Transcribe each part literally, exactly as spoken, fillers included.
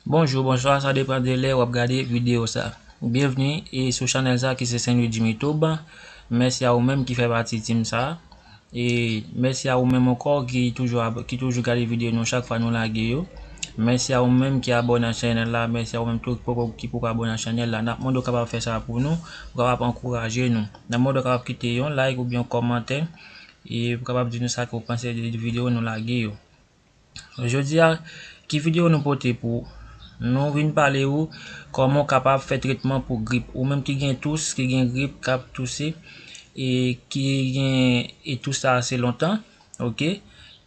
Bonjou, bonswa, sa depann de lè w ap gade videyo sa. Byenvni e sou chanèl sa ki se Saint Louis Jimmy Tube. Mèsi a ou menm ki fè pati team sa. E mèsi a ou menm ankò ki toujou ab- ki toujou gade videyo nou chak fwa nou lage yo. Mèsi a ou menm ki abòne a chanèl la, mèsi a ou menm tou ki poko ki poko abòne a chanèl la. N ap mande w kapab fè sa pou nou, pou kapab ankouraje nou. N ap mande w kapab kite yon like oubyen yon kòmantè e pou kapab di nou sa ke w panse de videyo nou lage yo. Jodi a, ki videyo nou pote pou ou? Nou vin pale ou kòman w kapab fè tretman pou grip. Ou menm ki gen tous, ki gen grip, k ap touse, e ki gen e tous la ase lontan, oke,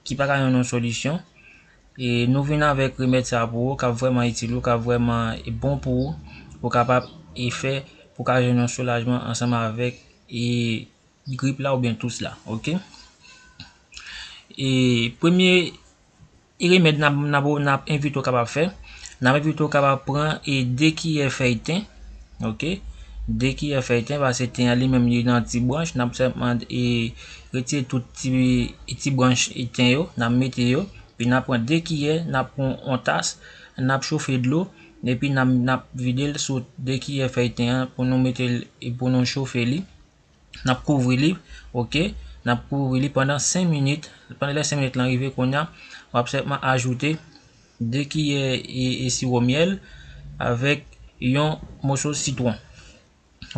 ki pa ka jwenn yon solisyon. E nou vin avèk remèd sa pou ou, k ap vrèman itil ou, k ap vrèman bon pou ou, pou kapab e fè, pou ka jwenn yon soulajman ansanm avèk e grip la oubyen tous la, oke? E premye remèd n ap, n ap, n ap envite w kapab fè, n ap envite w kapab pran e de kiyè fèy ten, oke? De kiyè fèy ten, paske ten an li menm li nan ti branch, n ap sèlman e retire tout ti, ti branch e ten yo, n ap mete yo, epi n ap pran de kiyè, n ap pran yon tas, n ap chofe dlo, epi n ap, n ap vide l sou de kiyè fèy ten an pou nou mete l, pou nou chofe li. N ap kouvri li, oke? N ap kouvri li pandan senk minit. Pandan lè senk minit lan rive, kounye a, w ap sèlman ajoute de kiyè e, e siwo myèl avèk yon moso sitwon.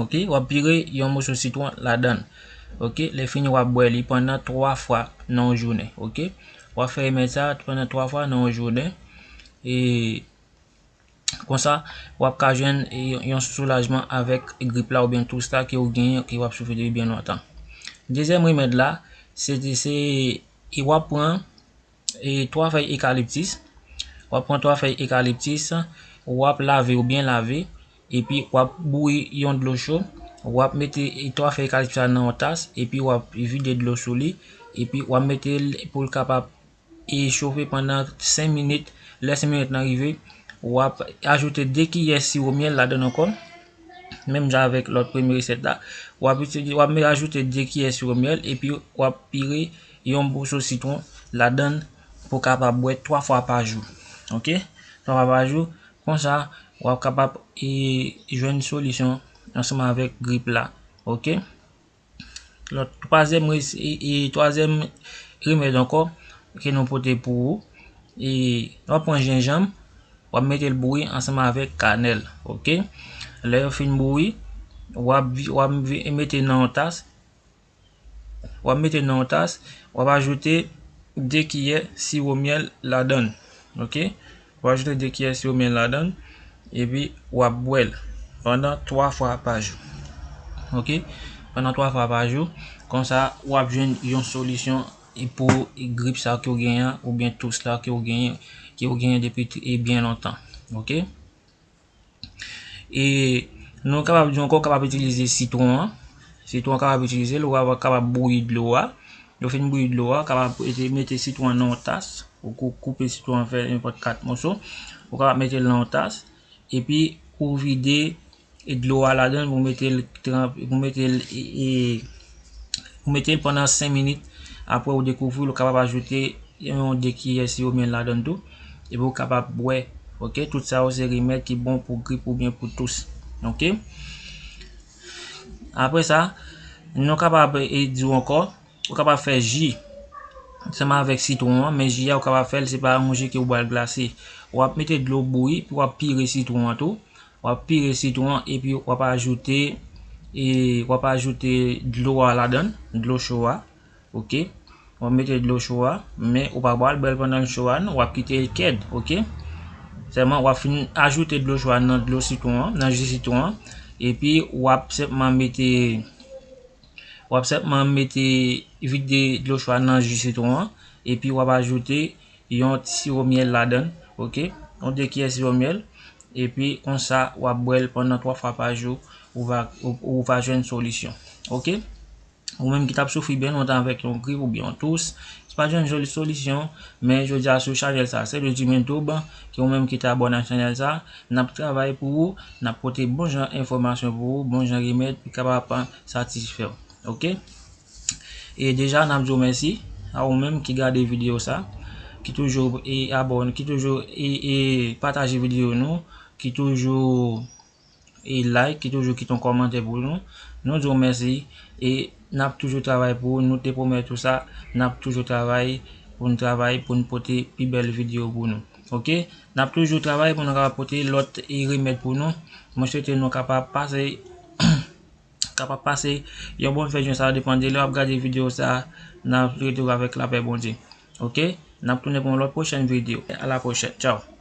Oke? W ap pire yon moso sitwon ladan l. Oke? Lè fini, w ap bwè li pandan twa fwa nan yon jounen. Oke? W ap fè remèd sa pandan twa fwa nan yon jounen. E Konsa, w ap ka jwenn yon soulajman avèk grip la oubyen tous la ke w genyen, ke w ap soufri depi byen lontan. Dezyèm remèd la, se, se, e w ap pran e twa fèy ekaliptis. W ap pran twa fèy ekaliptis, w ap lave yo byen lave, epi w ap bouyi yon dlo cho, w ap mete e twa fèy ekaliptis la nan yon tas, epi w ap vide dlo sou li, epi w ap mete l pou l kapab e chofe pandan senk minit. Lè senk minit lan rive, w ap ajoute de kiyè siwo myèl ladan l ankò. Menm jan avèk lòt premye resèt la, w ap itilize, w ap ajoute de kiyè siwo myèl epi w ap pire yon moso sitwon ladan l pou w kapab bwè twa fwa pa jou. Oke? Twa fwa pa jou. Konsa, w ap kapab e jwenn solisyon ansanm avèk grip la. Oke? Lòt, twazyèm res- e, e, twazyèm remèd ankò ke nou pote pou ou. E, w ap pran jenjanm, w ap mete l bouyi ansanm avèk kanèl, oke? Lè yo fin bouyi, w ap vi- w ap vi- mete nan yon tas, w ap mete nan yon tas, w ap ajoute de kiyè siwo myèl ladan l, oke? W ap ajoute de kiyè siwo myèl ladan l, epi w ap bwè l pandan twa fwa pa jou. Oke? Pandan twa fwa pa jou, konsa w ap jwenn yon solisyon pou grip sa ke w genyen an, oubyen tous la ke w genyen, ke w genyen depi t- e byen lontan. Oke? E nou kapab di ankò, w kapab itilize sitwon an. Sitwon an kapab itilize l, ou kapab, kapab bouyi dlo a. Lè w fin bouyi dlo a, w kapab mete, mete sitwon an nan yon tas. Ou kou- koupe sitwon an fè nenpòt kat moso. Ou kapab mete l nan yon tas. Epi ou vide e dlo a ladan l pou mete l tranp- pou mete l e, e, pou mete l pandan senk minit. Apre ou dekouvri l, ou kapab ajoute yon de kiyè siwo myèl ladan l tou. Epi ou kapab bwè. Oke, tout sa yo se remèd ki bon pou grip oubyen pou tous. Oke? Apre sa, nou kapab e di w ankò, ou kapab fè ji ansanm avèk sitwon an, men ji a ou kapab fè l, se pa yon ji ke ou bwè l glase. W ap mete dlo bouyi, epi w ap pire sitwon an tou. W ap pire sitwon an, epi w ap ajoute, e, w ap ajoute dlo a ladan l, dlo cho a. Oke? W ap mete dlo cho a, men ou pa pral bwè l pandan l cho a, non, w ap kite l kèd, oke? Sèlman, w ap fin ajoute dlo cho a nan dlo sitwon an, nan ji sitwon an, epi w ap senpman mete, w ap senpman mete, vide dlo cho a nan ji sitwon an, epi w ap ajoute yon ti siwo myèl ladan l, oke? Yon de kiyè siwo myèl, epi konsa, w ap bwè l pandan twa fwa pa jou, ou va, ou, ou va jwenn solisyon, oke? Ou menm ki t ap soufri byen lontan avèk yon grip oubyen yon tous, ki pa t jwenn joli solisyon, men jodi a sou chanèl sa, se le Jimmy Tube, ki ou menm ki te abòne a chanèl sa, n ap travay pou ou, n ap pote bon jan enfòmasyon pou ou, bon jan remèd, ki kapab satisfè w. Oke? E deja, n ap di w mèsi a ou menm ki gade videyo sa, ki toujou e abòne, ki toujou e, e pataje videyo nou, ki toujou e like, ki toujou kite yon kòmantè pou nou. Nou di w mèsi e n ap toujou travay pou ou. Nou te pwomèt ou sa, n ap toujou travay pou n travay, pou n pote pi bèl videyo pou nou. Oke? N ap toujou travay pou nou kapab pote lòt e remèd pou nou. Mwen swete nou kapab pase kapab pase yon bòn fèt jen, sa depann de lè w ap gade videyo sa. N ap retounen avèk lapè Bondye. Oke? N ap tounen pou yon lòt pwochèn videyo. A la pwochèn. Tchaw.